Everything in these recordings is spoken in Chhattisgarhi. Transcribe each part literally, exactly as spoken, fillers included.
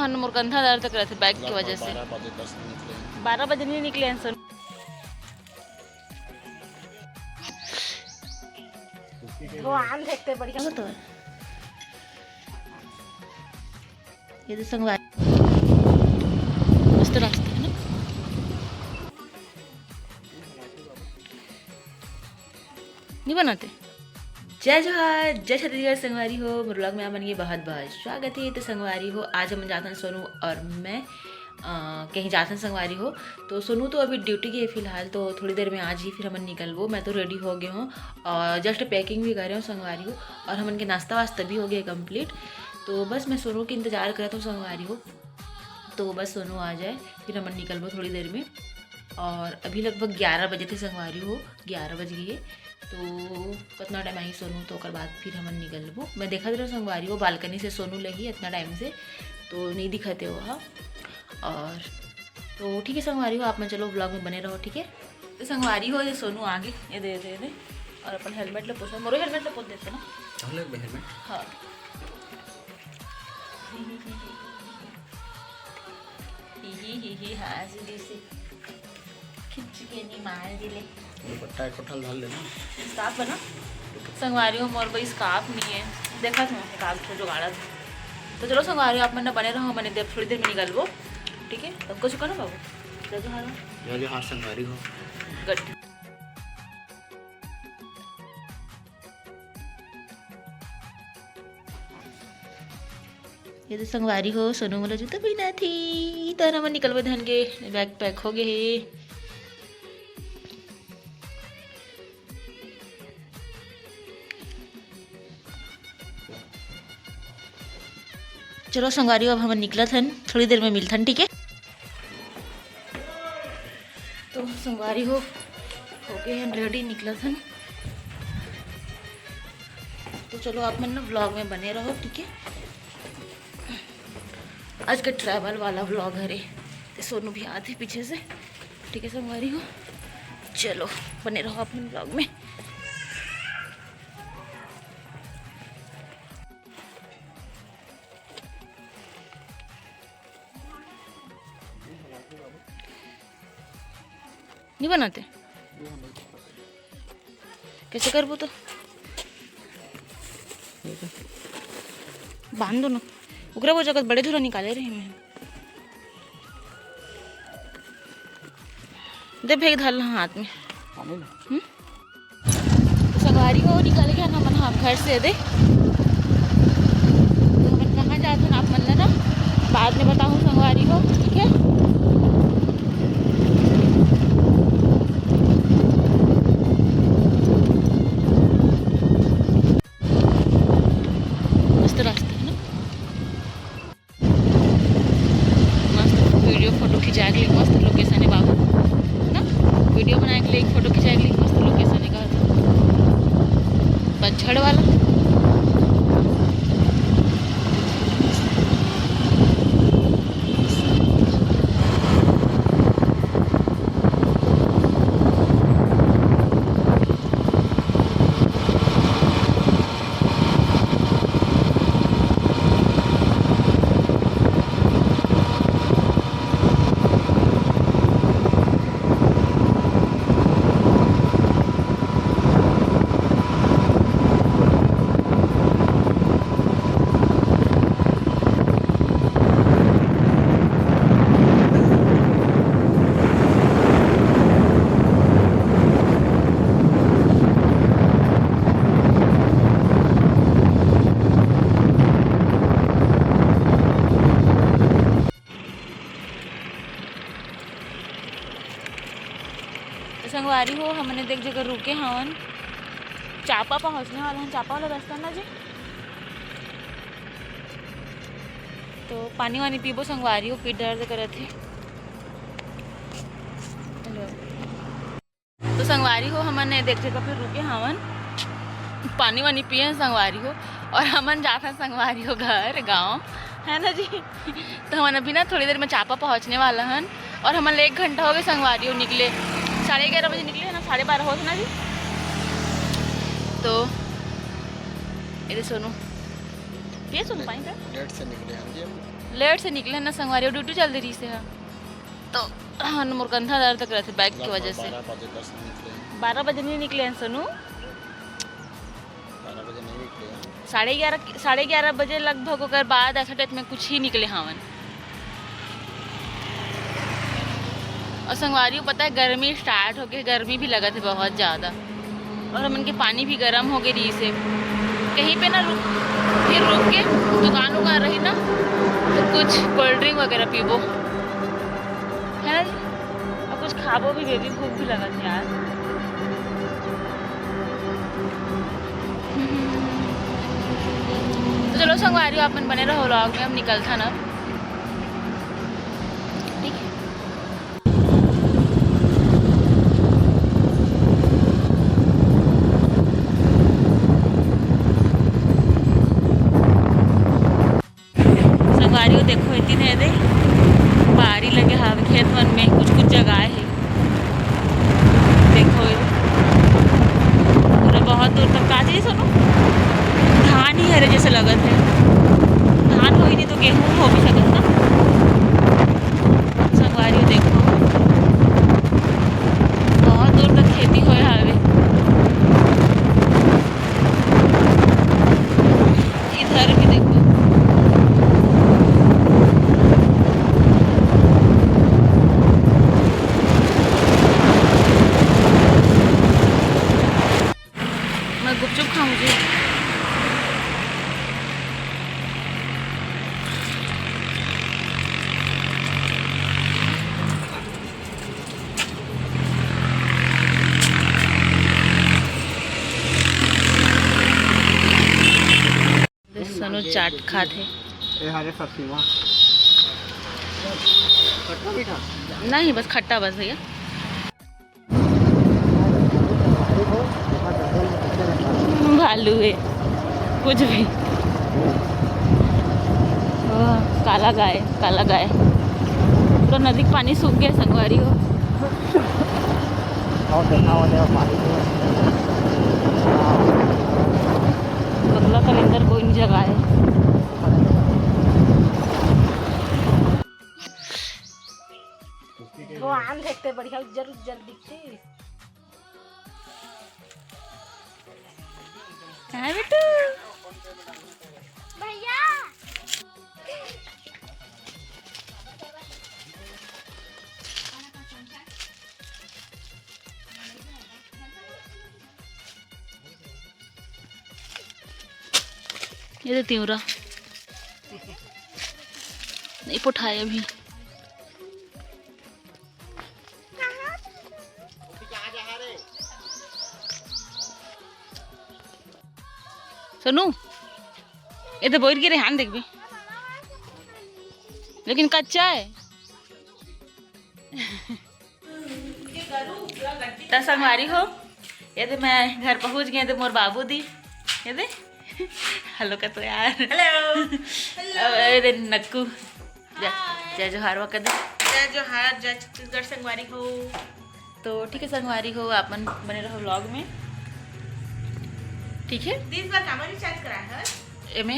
मोर कंधा दर्द करत हे बैक के वजह से। बारह बजे, दस बजे निकले। बारह बजे नहीं निकले हैं सोनू। भगवान देखते बढ़िया। ये तो संगवारी, मस्त रास्ता है ना। नहीं बनाते। जय जोहार, जय छत्तीसगढ़ संगवारी हो, मोर vlog में आप मन के बहुत बहुत स्वागत है। तो संगवारी हो, आज हम जाथन सोनू और मैं, अ, कहीं जाथन संगवारी हो। तो सोनू तो अभी ड्यूटी गए फिलहाल, तो थोड़ी देर में आज ही फिर हमन निकलबो। मैं तो रेडी हो गए हूँ और जस्ट पैकिंग भी करे हूँ संगवारी हो, और हमन के नाश्ता वास्ता भी हो गया कंप्लीट। तो बस मैं सोनू के इंतजार करत हूँ संगवारी हो। तो बस सोनू आ जाए, फिर हमन निकलबो थोड़ी देर में। और अभी लगभग ग्यारह बजे थे संगवारी हो, ग्यारह बज गई है। तो कितना टाइम आई सोनू, तो ओकर बाद फिर हमन निकलबो। मैं देखत रहो संगवारी हो, बालकनी से सोनू लही इतना टाइम से, तो नहीं दिखते हो। हाँ, और तो ठीक है संगवारी हो, आप मन चलो vlog में बने रहो, ठीक है। तो संगवारी हो, ये सोनू आगे, ये दे, ये दे, ये दे। और अपन हेलमेट ले पोछो, मोरो हेलमेट ले पोछ देते ना। हेलमेट? हाँ। ही, ही, ही, ही, ही। ही, ही, ही, ही, हाँ, ऐसे जैसे खींच के नहीं मार दिले। दुपट्टा एक ठन डाल लेना। स्कार्फ है ना? संगवारी हो, मोर भाई स्कार्फ नहीं है। देखा था मैं, स्कार्फ से जुगाड़ा था। तो चलो संगवारी हो, आप मन बने रहो, मैंने देख थोड़ी देर में निकलबो। ठीक है, तब कुछ करो बाबू। जय जोहार। जय जोहार संगवारी हो। गुड। ये तो संगवारी हो, सोनू मोला जूता पहिना थी, त हमन निकलबे धन के, बैग पैक हो गए हे। चलो संगवारी हो, अब हमन निकलत हन, थोड़ी देर में मिलथन, ठीक है। तो संगवारी हो, हो गए हैं रेडी, निकलत हन। तो चलो आप मन ना vlog में बने रहो, ठीक है। आज का ट्रैवल वाला vlog हरे, तो सोनू भी आते पीछे से, ठीक है संगवारी हो। चलो बने रहो आप मन vlog में। नहीं बनाते? कैसे करबो तो? बांध दो ना। ओकरा वो जगह बड़े झोला निकाले रहे मैं। दे फेंक धर ला हाथ में। पानी ना। हम्म? तो संगवारी हो निकल गया ना मन, हम घर से दे। तो हमन कहाँ जात हन आप मन ला ना बाद में बताहूँ संगवारी हो, ठीक है? मस्त रास्ता है ना। मस्त वीडियो फोटो खिंचाए के लिए मस्त लोकेशन है बाबू, ना? वीडियो बनाए के लिए, एक फोटो खिंचाए के लिए मस्त लोकेशन है, कहा था पतझड़ वाला। तो संगवारी हो, हमने देख जगह रुके हवन, चापा पहुँचने वाला है, चापा वाला रास्ता ना जी। तो पानी वानी पीबो संगवारी हो, पेट दर्द करत है। तो संगवारी हो, हमन ए देख जगह पे रुके हवन, पानी वानी पिए हन संगवारी हो, और हमन जात हन संगवारी हो घर गाँव, है ना जी। तो हमन अभी ना थोड़ी देर में चापा पहुँचने वाला हन, और हमन ले एक घंटा हो गए संगवारी हो निकले, साढ़े ग्यारह बजे निकले है ना, साढ़े बारह होत ना जी। तो ये दे सोनू, पिए सोनू पानी का? लेट से निकले हम जी, हम लेट से निकले ना संगवारी, ड्यूटी चल रही से है, तो हाँ, मोर कंधा दर्द करत हे बैक की वजह से। बारह बजे तक निकले हैं। बारह बजे नहीं निकले हैं सोनू। बारह बजे नहीं निकले हैं। साढ़े ग्यारह, साढ़े ग्यारह बजे लगभग, ओकर बाद ऐसा टाइप में कुछ ही निकले हावन। और संगवारी हो, पता है, गर्मी स्टार्ट हो गई, गर्मी भी लगत है बहुत ज़्यादा। और हमन के पानी भी गर्म हो गई रही से। कहीं पे ना रुक, फिर रुक के दुकान उकान रही ना, तो कुछ कोल्ड ड्रिंक वगैरह पीबो, है ना जी? और कुछ खाबो भी, बेबी, भूख भी लगत है यार। तो चलो संगवारी हो, अपन बने रहो व्लॉग में, हम निकलता ना, ठीक है? संगवारी हो, देखो, इतनी है दे, बारी लगे हावे खेत मन में, कुछ कुछ जगह है। देखो, पूरा बहुत दूर तक, का चीज सोनू? धान ही हरे जैसे लगत है। धान होई नहीं तो गेहूं हो भी सकत ना। संगवारी हो, देखो, बहुत दूर तक खेती होए हावे। इधर भी देखो। मैं गुपचुप खाऊंगी। सोनू चाट खात हे। ए हरे फसीवा। खट्टा मीठा? नहीं, बस खट्टा बस भैया। भालू है, कुछ भी। ओ, काला गाय, काला गाय। पूरा नदी के पानी सूख गया संगवारी हो। और देखा हो जाए पानी को। बगला कलेंदर कोई नहीं जगह है। वो आम देखते बढ़िया उज्जर उज्जर दिखते। हाँ बेटू। भैया। ये तो तिवरा नहीं पोठाए अभी। सोनू, ये तो बोर गिरे हान देखबे, लेकिन कच्चा है। त संगवारी हो, ये दे मैं घर पहुंच गए, ये दे मोर बाबू दी, ये दे हेलो का तो यार। हेलो। अब ये दे नक्कू। जय, हाय। जय जोहार वा कर दे। जय जोहार, जय छत्तीसगढ़ संगवारी हो। तो ठीक है संगवारी हो, आप मन बने रहो व्लॉग में, ठीक है? तीस बार कामा रिचार्ज करा है। एमे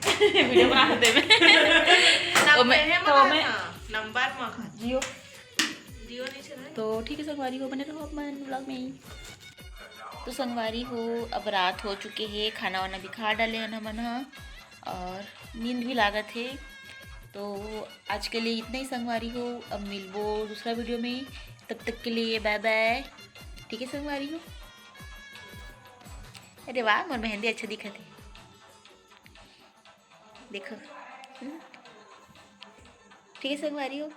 वीडियो बना देवे। नंबर ओमे, है तो मगर ओमे हाँ, नंबर मगर जियो। जियो नहीं चला। तो ठीक है संगवारी हो, बने रहो आप मन व्लॉग में ही। तो संगवारी हो, अब रात हो चुके हे, खाना वाना भी खा डाले हन हमन ह, और नींद भी लागत हे। तो आज के लिए इतना ही संगवारी हो, अब मिलबो दूसरा वीडियो में, तब तक के लिए बाय बाय। ठीक है संगवारी हो, अरे वाह, मोर मेहंदी अच्छा दिखत हे, देखो। हम्म। ठीक है संगवारी हो,